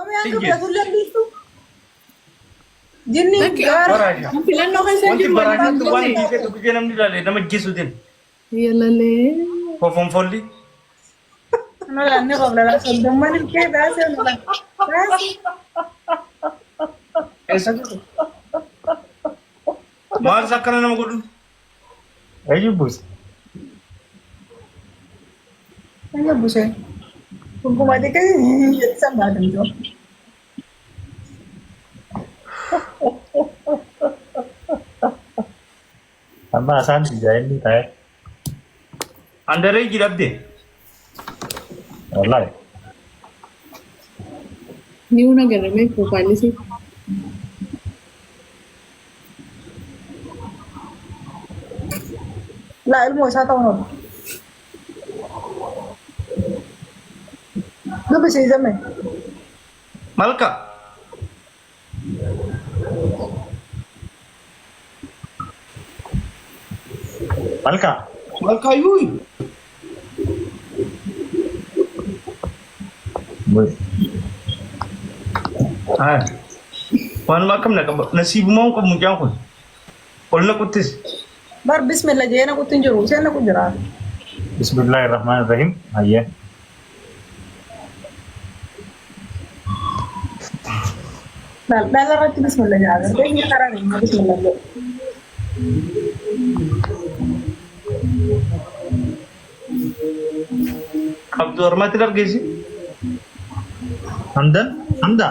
Yoomii hanga Sijjees. fudhatullee dhiistu. Jinni Lakki gaara. Baraasha. an filannoo keessa hin Wanti jiru waliin baraashaatti hin waan jenne. dhiisee tokko jee namni ilaale nama ajjeesuu deema. Yalalee. Fofonfolli. Nola ni qabla la soddomman ilkee baasee nola. Baasee. Eessa jiru? Maal isa akkana nama godhu? Eenyu buuse? Eenyu buuse? Gonkumaa xiqqee jettisan baatan jiru. Amma asaan diizaayinii ta'e. Andaree dhabde. Wallaahi. Ni una agarrame profile isii. Laa ilmoo isaa ta'uun oolu. Dubbisiisame. Malka. Malkaa. Malkaayyuu. Waanuma akkam na qaba. Nasiibumaa hin qabu mucaan kun. Ol na quttis. Bar bismillah jee naqutti hin jiru. Isheen naqu jira. Bismillahir Rahmanir Rahim. Hayyee. Dhala irratti bismillah jaa. Gartee inni karaa deemaa bismillah jedhu. Qabdu harmatti dargeessi. Hamdan? Hamda?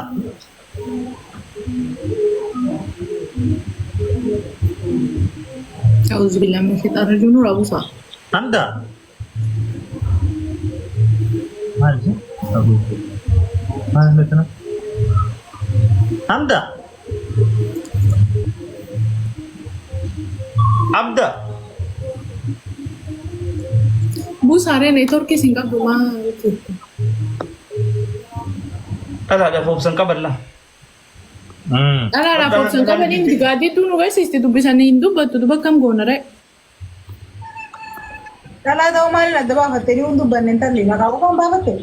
A'uuzu billahi mina shayxaani rajiim nurraa buusaa. Hamda? Maal ishee? Maal inni kana? Hamda? Abda. Buusaaree neetworkii isin qabdu maa jechuudha. Dhalaadhaaf obsan qaballa. Dhalaadhaaf obsan qabanii miti gaaddidduu nu geessisti dubbisanii hin dubbattu duba akkam goona ree. Dhalaa ta'uu maaliin adda baafatte ni hin dubbanne intalli maqaa qofaan baafatte.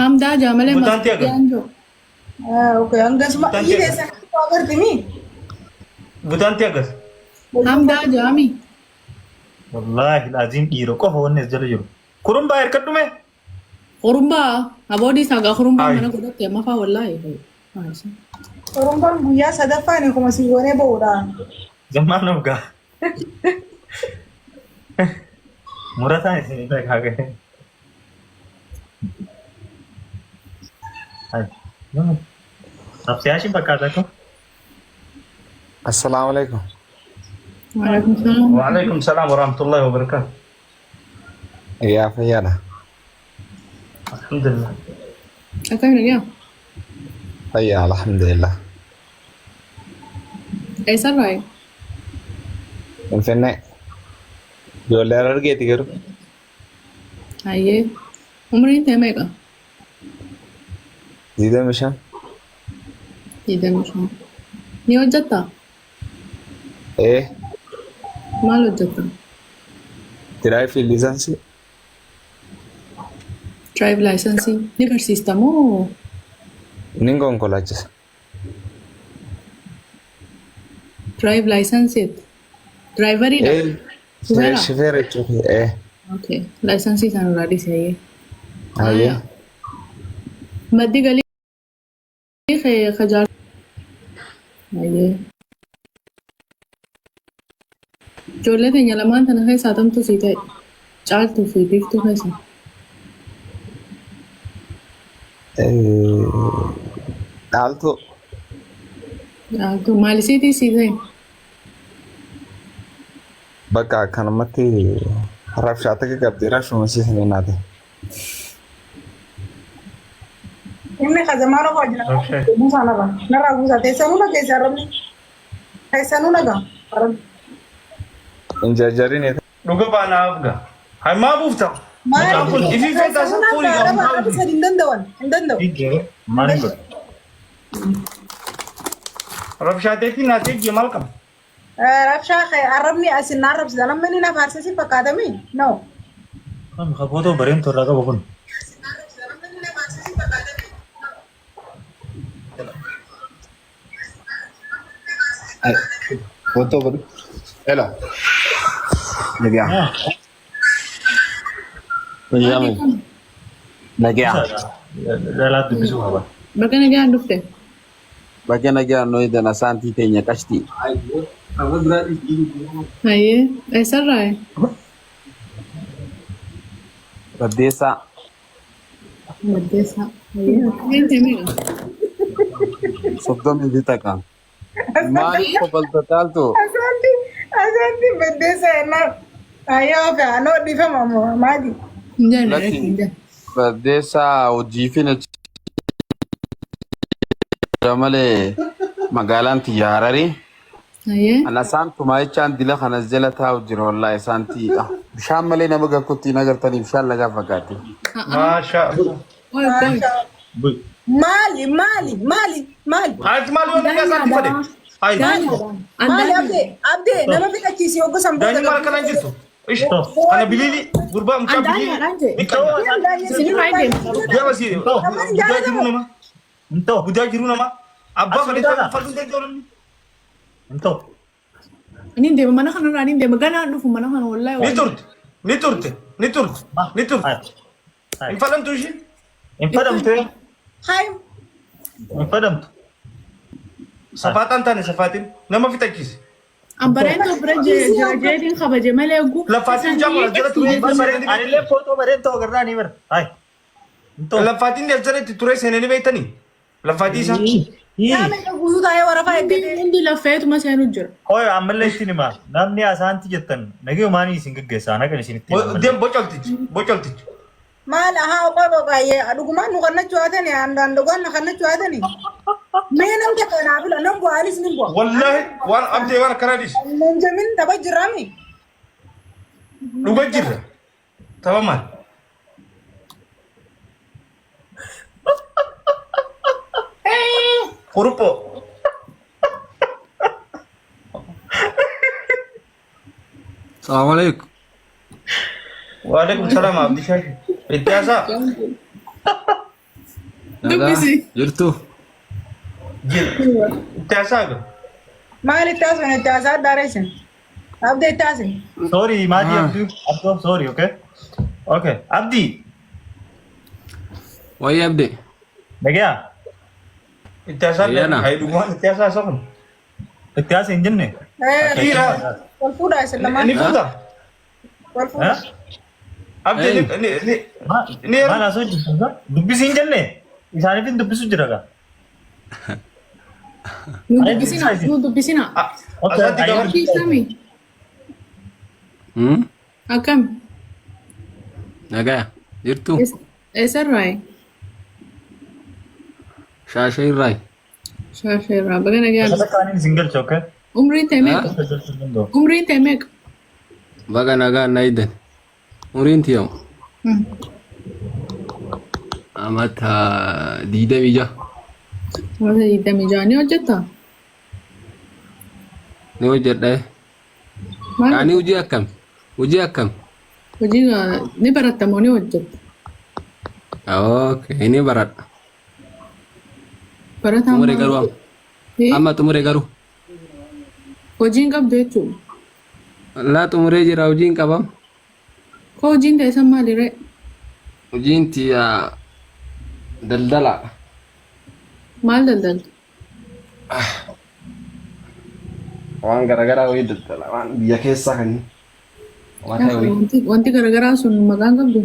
Hamdaa jaamalee Butaanti agar. maasiyaan jiru. Okay hangasuma Butaan iyyi keessa. keessan agarti mi? Butaanti agas. Hamdaa jaami. Wallaahi laaziim dhiira qofa wanni as jala jiru. Kurumbaa hirkadhume. Hurumbaa aboodii saagaa hurumbaa Ayi. mana godhatte amma faa wallaahi. Oromoon guyyaa sadaffaan akkuma si goonee ba'uudha. Zammaan of gaa. Murataan isin dhagaa gahe. Absiyaashin fakkaata akka. Assalamu alaikum. Waalaikum salaam. Waalaikum salaam warahmatullahi wabarakatuh. Yaa fayyaadha. Alhamdulillah. Akkam nagaa? Fayyaa alhamdulillah. Eessarraa? Finfinnee. Ijoollee Harargeeti garuu. Hayyee. Umriin tee meeqa? 25. 25. Ni hojjettaa? Ee. Maal hojjetta? Drive license. Drive license ni barsiista moo? Nin konkolaachisa. Drive license jette? Driveriidha? Ee. Shufeera? Shifeera jechuudha. Ee. Okay. License isaan irraa dhiise hayyee. Hayyee. Maddi galii kee kajaar. Hayyee. Ijoollee teenya lamaan tana keessaa tamtu sii ta'e? Caaltuu fi Biiftuu keessaa. Dhaaltuu. Caaltuu maal isiitii sii ta'e? Bakka akkanumatti rabshaa takka qabdi rabshuma isiisin naate. Inni kazamaan of wajjin buusaa narraa narraa buusaa teessanuu na keessa arrabni teessanuu nagaa arrabni. Hin jarjarin. Dhuga baanaa afga. Hay maa buufta? Mucaan kun ifii feetaa isa fuulii Arraba arraba sadi hin danda'an hin danda'u. Maal hin godhu? Rabshaa teetii naatee jee maal qaba? Rabshaa arrabni asin na arrabsita namni inni na faarsee si fakkaatami? No. Kan footoo bareemtu irraa qabu kun. Footoo godhu. Hello. Nagaa. Maali? Nagaa. Dhalaa dubbisuu qaba. Baga nagaan dhufte. Baga nagaa nooyi dana saantii teenya qashtii. Hayyee eessarraa? Baddeessaa. Baddeessaa. Hayyee umriin tee meeqa? Soddomii fi takka. Maaliif kofalta caaltu? Asanti asanti baddeessa jennaan. Ayyoo ofe anoo dhiifama moo maali? Hin jenne Lakki hin jenne. baddeessaa hojii fi jira malee magaalaan tiyya Hararii. Hayyee. Ana saantumaa jechaan dila kanas jala taa'u jira wallaahi saantiidha. Bishaan malee nama gakkutti hin agartanii bishaan lagaa fakkaatti. Maasha Allah. Qoy qoy. Bui. Maali maali maali maali? Ati maal yoo nagaa isaatti fade? Hayi. Daanyaadha. Maali Andaanyaadha. abdee abdee nama fixachiisi yoggu san booda Daanyi maal akkanaan jirtu? Ish. Ana biliili gurbaa mucaa biliili. Andaanyaadhaan jee. Miqqanya. Isinirraa hin deemna. Deema si. Guddaa jiruu nama. Hin ta'u. Guddaa jiruu nama. Abbaa As fadhe guddaadha. fadhu danda'u namni. Hin ta'u. Ni deema mana kanarraa ni deema ganaan dhufu mana kana wallaahi Ni waan. turte. Ni turte. Ni turte. Ni turte. Hai. Hin fadhamtu ishii. Hin fadhamtu. Hayi Hin fadhamtu. Safaaxaan taane safaatiin nama fixachiise. Ambareen bira jira jeetiin kabaje malee gu. Laffaatiin mucaa kun as jala ture. Anillee footoo bareedduu agarraa ni bara. Hai. Hin ta'u. Laffaatiin as jala itti ture seenanii beektanii? Laffaatii isaa. Nama guutuu taa'ee warafaa eeggatee. Hundi laffeetuma seenu jira. Qoy ammallee isin hima. Namni asaanti jettan nagayumaanii isin gaggeessaa nagan isinitti hima. Deem bocoltichi. Bocoltichi. Maal haa qoy qoqaayyee dhugumaan nu kannachuu haatani andaan dhugaan na kannachuu haatani. Mee nam takka naa fila nam bu'aa anis nin bu'a. Wallaahi waan abdee waan akkanaa dhiisi. Nan jamin tapha jirraami. Dhuga jirra. Tapha maal? Kuruphoo. Salaamu alaikum. Waalaikum salaam Abdii Shaashi. Itti haasaa. Nagaa Dubbisi. jirtu? Jira. Itti haasaa gaa. Maal itti haasofne itti haasaa adda Abdee itti haasofne. Sorry, Maadi Abduu. Abduu, sorry, okay? Okay. Abdii, Wayii abde. nagayaa? Itti haasaa. Ayyaana. Hayi dhugumaan itti haasaa isa kun. Itti haasee hin jenne? Dhiira. Wal fuudhaa isin lamaan. Ni fuuta. Wal fuudhaa. Abdii ni ni ni ni Maal haasoo jirtu? Dubbisii hin jenne? Isaaniif hin dubbisu jira gaa? Nu dubbisina. Nu dubbisina. Asaatti gaba. Abdii kami? Akkam? Nagaa jirtu? Eessarraa? Shaashee irraayi. Shaashee irraa. Baga nagaa Akkata dhufte. kaaniin isin galcha, okay? Umriin tee meeqa? Galchuu danda'u. Umriin tee meeqa? Baga nagaa na iddan. Umriin tiyamu. Amata 26. Amata 26 ni hojjettaa? Ni hojjedha. Maal? Ani hojii akkam? Hojii akkam? Hojii ni baratta moo ni hojjetta? Okay, ni baradha. Barataan Xumure maal? garuu amma. Amma xumure garuu. Hojii hin qabdu jechuudha. Laa xumuree jira hojii hin qabam. Koo hojiin ta'e san maali ree? Hojiin tiyya daldala. Maal daldalta? Waan garaagaraa wayii daldala. Waan biyya keessaa kan waan ta'e wayii. Wanti garaagaraa sun maqaan qabdu?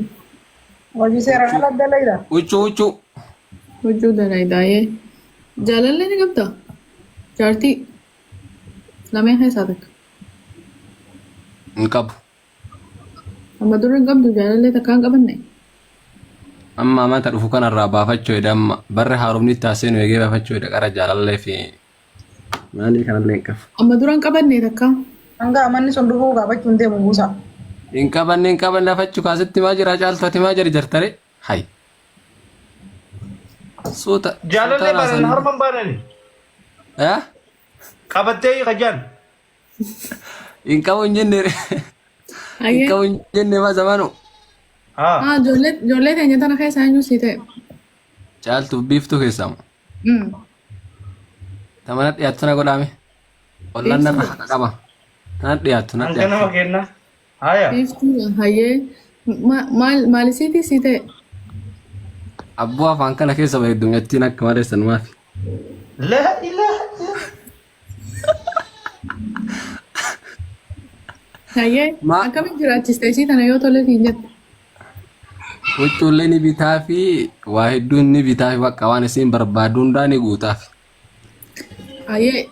Hojii seeraan ala dalayda. Huccuu huccuu. Hojii dalaydaayee. Jaalallee ni qabdaa? Jaartii lameen keessaa takka. Hin qabu. Amma dura hin qabdu jaalallee takka hin qabanne? Amma amata dhufu kanarraa baafachuu jedha amma barri haaromni itti haasee eegee baafachuu jedha qara jaalallee fi maalii kanallee hin qabu. Amma dura hin qabanne takka? Hanga amanni sun dhufuu gaafachuu hin deemu buusa. Hin qabanne hin qabanne afachuu kaasitti maa jira caaltu ati maa jira jartare hay. Suuta. Jaalallee baanan harman baanani. Eh? Qabattee kajaan. Hin qabu hin jenne. Hin Hayyee. qabu hin jenne maa zamanu. Haa. Haa ijoollee teenya tana keessa eenyu sii ta'e? Caaltuuf biiftuu keessaa moo? Ta mana dhiyaattu na godhaame. Ollaan narra haqa qaba. Tana dhiyaattu na Hanga nama dhiyaattu. kenna. Haya. Biiftuu hayyee maal maal isiitii si ta'e? Abboo afaan kana keessa bahe heddummattiin akka malee sanumaaf. Laa ilaaha illa. Hayyee akkamiin jiraachiste isii tana yoo tole siin jette? Huccuullee ni bitaa fi waa hedduun ni bitaa fi bakka waan isiin barbaadu hundaa ni guutaaf. Hayyee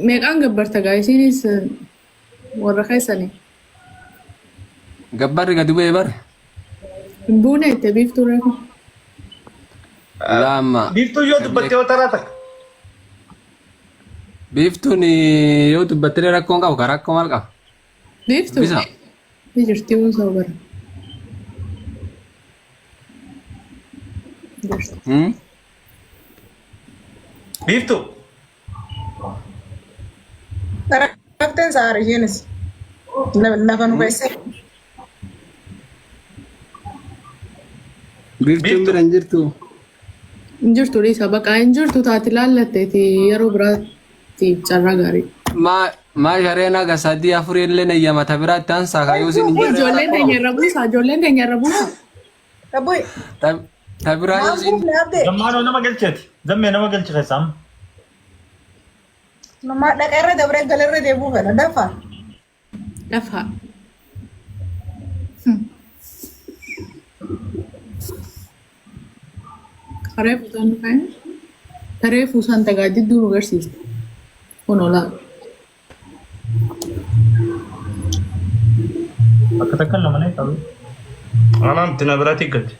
meeqaan gabbarta gaa isiinis warra keessanii? Gabbarri gadi bu'ee bare. Hin buune itti biiftuu reefu. Lama. Biiftuu yoo dubbatte yoo taraa takka. Biiftuun yoo dubbatte rakkoon qabu karaa rakkoo maal qaba? Biiftuu? Bisa. Ni jirti uun bara. Jirti. Biiftuu. Rafteen sa'aara isheenis. Lafa nu keessa. Biiftuun bira hin jirtu. Hin jirtu dhiisa baqa hin jirtu taati laallatteeti yeroo biraatti carraa gaarii. Maa shareen haga sadii afurii illee nayyama ta biraatti ansaa kaayuu isin hin jirre. Ijoolleen teenya irra buusa ijoolleen teenya irra buusa. Rabbi Ta biraa yoo maal isin buufne abdee? Gammaanoo nama galcheeti. Zammee nama galchi keessa amma. Nama dhaqa irra dabree gala irra deebuu fedha dafa. Dafa. Karee fuusaan dhufee karee fuusaan tagaajidduu nu agarsiista. Kun olaa. Bakka takka lama nee qabu. Anaan itti na biraatti galche.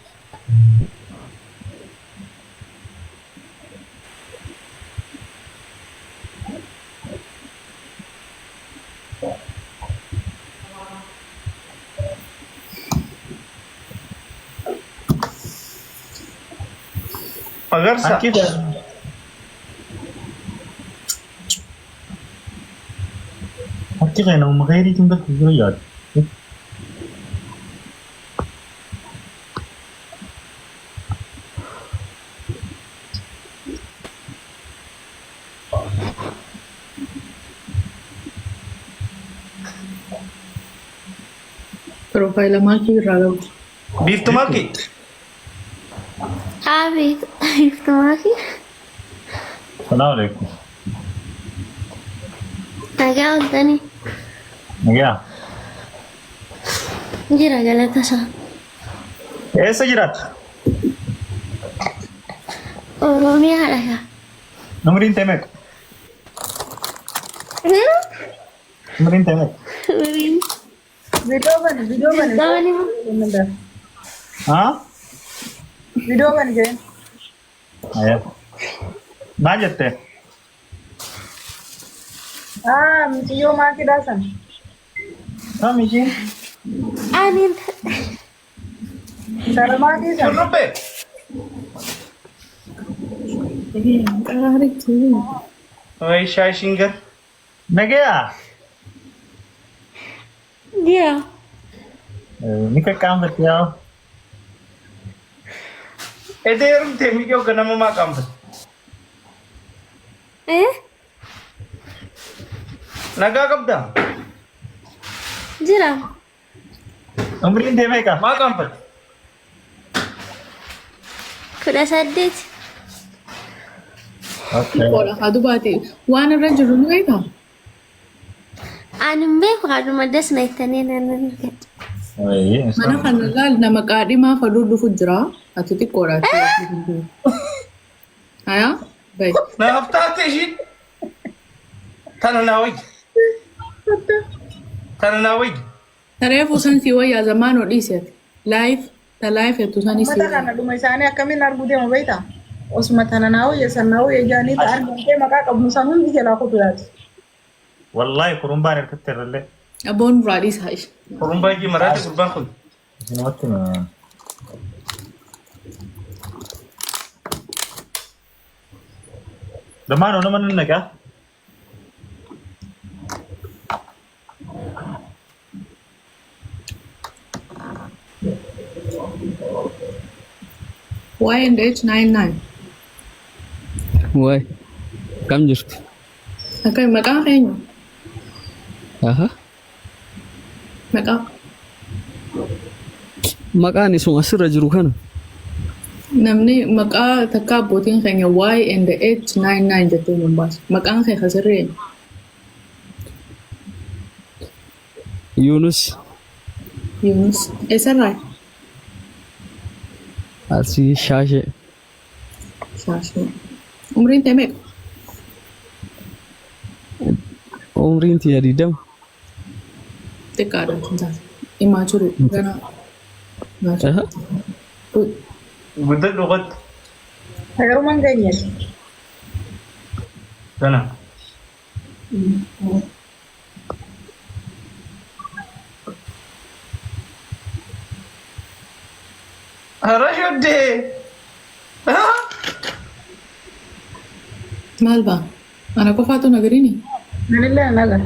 Magarsa. Harki harki kee nama khayriitiin galchu jira yaadu. Piroofaayila maakii irraa qabdi. Biiftuu maakii. Abeet, biiftuu maakii. Salaamu alaikum. Nagaa ooltanii. Nagaa. Jira galata isaa. Eessa jiraatta? Oromiyaa dhagaa. Umriin tee meeqa? Umriin tee meeqa? Umriin Viidiyoo bani viidiyoo bani. Digdamani moo? Haa? Viidiyoo bani jeen. Ayya. Maal jette? Ah mucayyoo maakiidhaa sana. Kam ishiin? Ani Intala maakii sana. Shurrubbee. Qaarichi. Wayi shaay shingar. Nagayaa? Jira. Ni qaqqaanfatte yaa. Edee heerumtee miidhoo ganama maa qaanfatte? Eh? Nagaa qabdaa? Jira. Umriin tee meeqa? Maa qaanfatte? 18. Okay. Xiqqoodha haa dubaati. Waan irra jiru ni beekaa? Ani hin beeku haadhuma das na ittanii nan argadhe. Wayii. Mana kana laal nama qaadhimaa faduu dhufu jira. Ati xiqqoodha. Hayaa? Bayi. Naaf taate ishiin. Tana naa wayya. Tana naa wayya. Taree fuusan si wayyaa zamaanoo dhiisi ati. Laayif ta laayif jettu sanii si Uummata wayyaa. kana dhuma isaanii akkamiin arguu deemu beektaa? Osuma tana naa wayya san naa wayya jaanii ta'a argamtee maqaa qabnu san hundi jalaa kutu yaati. Wallahi kurumbaan hirkatte irrallee. Abboon duraa dhiisaa ishee. Kurumbaa ijji maraate gurbaan kun. Isinumatti hima. Lamaanuu nama nan naqaa. Y and H 99. Waay. Akkam jirtu? Akka maqaa eenyu? Aha. Maqaa. Maqaan isuma asirra jiru kana. Namni maqaa takka abbootiin keenya Y and H 99 jettee nu baasu. Maqaan kee kasirri eenyu? Yunus. Yunus. Eessarraa? Asii Shaashee. Shaashee. Umriin tee meeqa? Umriin tiyya 20. Xiqqaadha kan taate. Himaa jiru. Ganaa. Aha. Guddadhu qottu. Garuma hin geenye. Kana. Hara shoddee. Maal ba'a? Ana qofaatu nagarini? Anillee naga.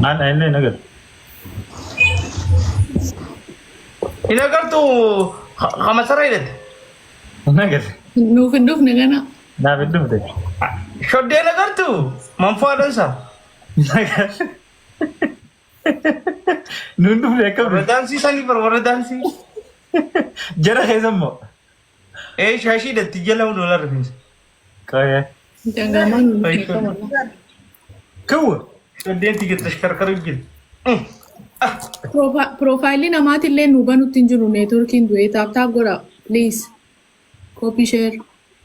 Naan anillee nagar. Hin agartu kamasara hidhate. Nagar. Nuuf hin dhufne gana. Naaf hin dhufte. Shoddeen agartu manfaadhaan isaa. Nagar. Nuun dhufne akkam Warra daansii sanii bar warra daansii. Jara keessa immoo. Ee shaashii hidhatti jala hundoolaa rifeensa. Qoyee. Dangaamaa nuuf dhufne qaba. Kiwwa. Shoddeen tiyya tashkarkaru jira. Piroofaayilii namaatillee nu banutti hin jiru neetworkiin du'ee tap tap godha please. Copy share.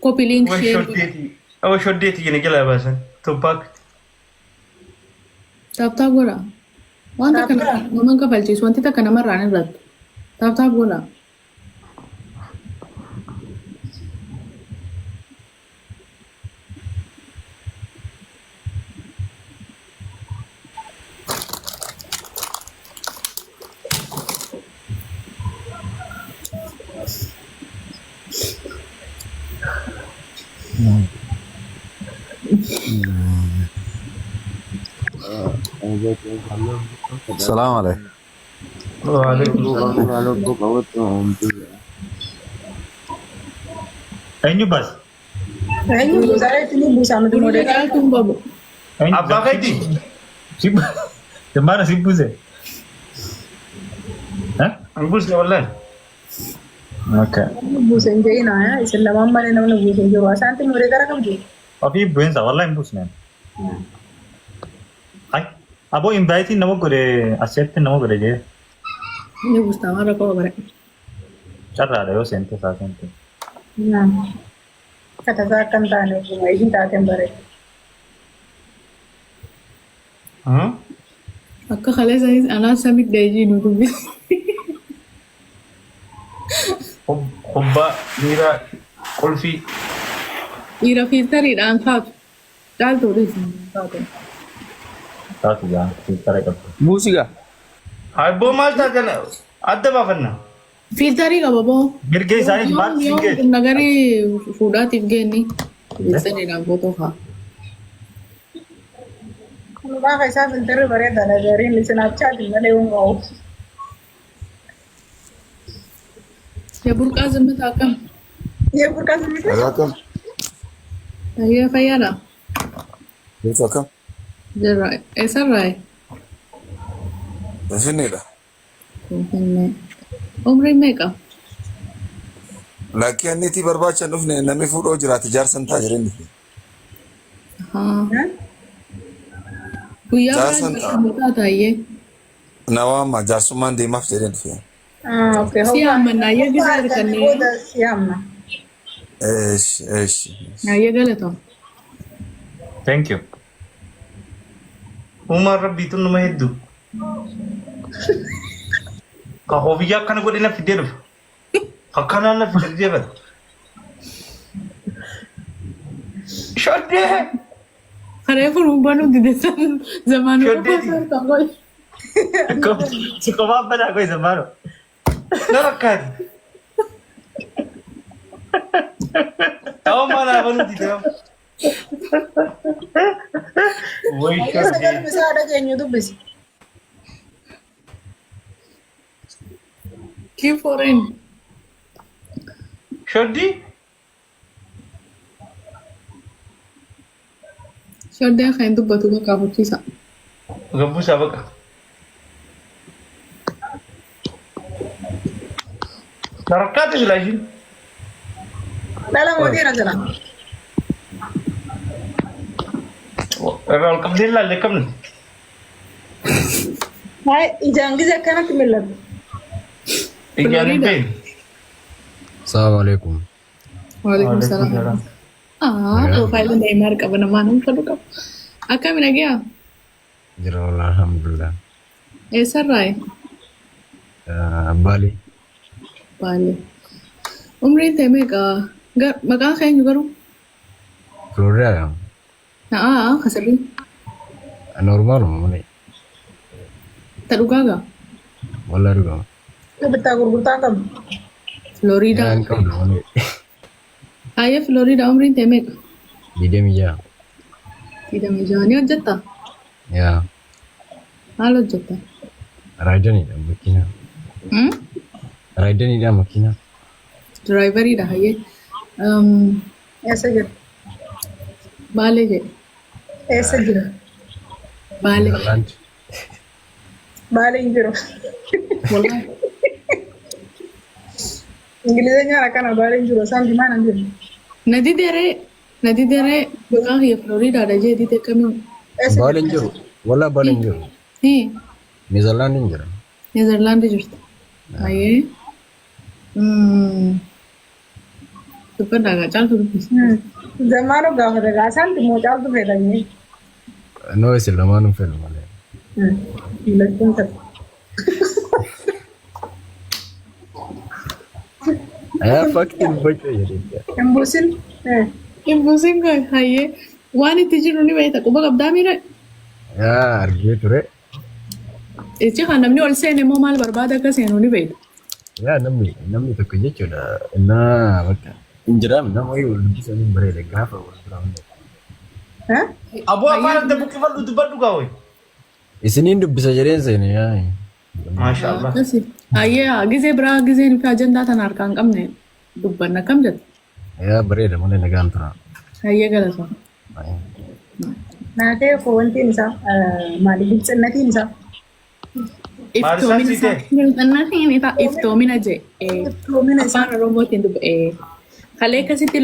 Copy link Way share. shoddeeti. Awwa shoddeeti jina jala baasan. Tupac. Tap tap godha. Waan takka nama hin kafalchiisu wanti takka namarraan irratti. Tap tap godha. Salaam alaikum. Waalaikum salaam. Eenyu baas? Eenyu buusaa itti buusaa nuti Gurra moodeela. caaltuun babu. Eenyu? Abbaa keeti. Si Zammaana si buuse. Ha? An buusne wallahi. Okay. Buuse hin jedhina isin lamaan malee namni buuse hin jiru. Asaanti moodeela qabdu. Ofii bu'eensa wallahi hin buusne. Ay, aboo invite nama godhe asitti nama godhe jee. Ni buustaa waan rakkoo bare. Carraadha yoo seente isaa seente. Katasaa akka hin taane ofuma ishiin taateen bare. Akka kaleessanis anaa samit deejii nu dubbisa. Kubbaa dhiiraa qulfii. Dhiira fiiltariidhaan kaatu. Caaltuudhis kaatu. Taatu gaa fiiltara qabdu. Muuziqaa. Abboo maal taatan adda baafanna. Fiiltarii qaba boo. Mirga isaaniif maal siin Yoo geesse? nagarii fuudhaatiif geenni fiiltariidhaan footoo kaa. Kun gaafa isaa filtarri bareedaadha gariin isin malee hin ga'u. Burqaa zimmitaa akkam? Yee burqaa zimmitaa? Akkam? Fayyaa fayyaadha. Jirtu akkam? Jirra. Eessarraayi? Finfinneedha. Finfinnee. Umriin meeqa? Lakkii anniitii barbaacha hin dhufne namni fuudhoo jiraate jaarsa hin ta'a jireen dhufe. Haa. Guyyaa Jaarsa hin ta'a. biraan taayyee. Na waama jaarsummaan deemaaf jedheen dhufe. Ah, okay. Si haammanna ayyee gisee harkannee. Booda si haamna. Eeshi eeshi. Ayyee galatoo. Thank you. Uumaan rabbiitu nama hedduu. Ka hoofiyyaa akkana godhe na fidee dhufa. Akkanaan na fidee deebata. Shoddee! Kareefu banuu dide zamaanuu Shoddeeti. Si kophaan badaa koo zammaano. Na rakkaati. Ta'uu maal haa banuu dide. Way shoddee. Galmi isaa dhageenyu dubbisi. Q4N. Shoddii? Shoddeen kan dubbatu bakka afuchiisa. Gabbuusaa baqa. Sarakkaatu silaa ishiin. Dhala mootiidha jira. Irraa ol qabdee ilaalle qabne. Hai ijaan gize akkanatti mil'atu. Ijaan hin beekne. Salaamu alaikum. Waalaikum salaam. Ah, profaayilii Neeymaar qaba namaa nama fedhu qaba. Akkami nagaa? Jira wallah alhamdulillah. Eessarraayi? Bali. Baalee. Umriin ta'e meeqa? Maqaan keenyu garuu? Florida. Na'aa kasirrii. Normaaluma malee. Ta dhugaa gaa? Wallah dhugama. Bittaa gurgurtaa qabdu. Florida. Hin qabdu malee. Hayyee Florida umriin ta'e meeqa? 26. 26. Ni hojjettaa? Yaa. Maal hojjetta? Raayidaniidha makiinaa. Raayidaniidha makiinaa. Diraayivariidha hayyee. Eessa jira? Baalee jedhe. Eessa jira? Baalee. Netherland. Baalee hin jiru. Wallahi. Ingilizeenyaan akkana baalee hin jiru. Isaan dimaan hin jiru. Na dideree na dideree maqaan kiyya Floridaadha jee dide kamiin. Eessa Baalee hin jiru. Wallah Baalee hin jiru. Hii Netherland hin jira. Neezerlaandi jirta. Hayyee. Dubbadhaa gaa caaltu dubbisa. Zammaanoo gaafata gaa isaan immoo caaltu fedhanii. No isin lamaanuu fedhu malee. Lachuun fedhu. Yaa fakti dubbachuu jedhee. Hin buusin. Hin buusin gaa hayyee. Waan itti jiru ni beekta quba qabdaa miira. Yaa argee ture. Jechi kan namni ol seene immoo maal barbaada akka seenu ni beekta. Yaa namni tokko jechuudha. Innaa bakka hin jiraam nama wayii wal dubbisanii hin bareeda gaafa wal biraa hunda. Aboo afaan adda buqqifadhu dubbadhu gaa wayi. Isiniin dubbisa jedheen seene yaa. Maasha Allah. Akkasi. Hayyee gizee biraa gizeen fi ajandaa tana harkaa hin qabne dubbanna akkam jette? Yaa bareeda malee nagaan tura. Hayyee galatoon. Naatee koo wantiin isaa maali bilchinnatiin isaa. Maal isaan Iftoomina sii isaa ta'e? bilchinnatiin isaa iftoomina jee. Iftoomina isaa. Afaan Oromootiin dubba. Kalee akkasitti.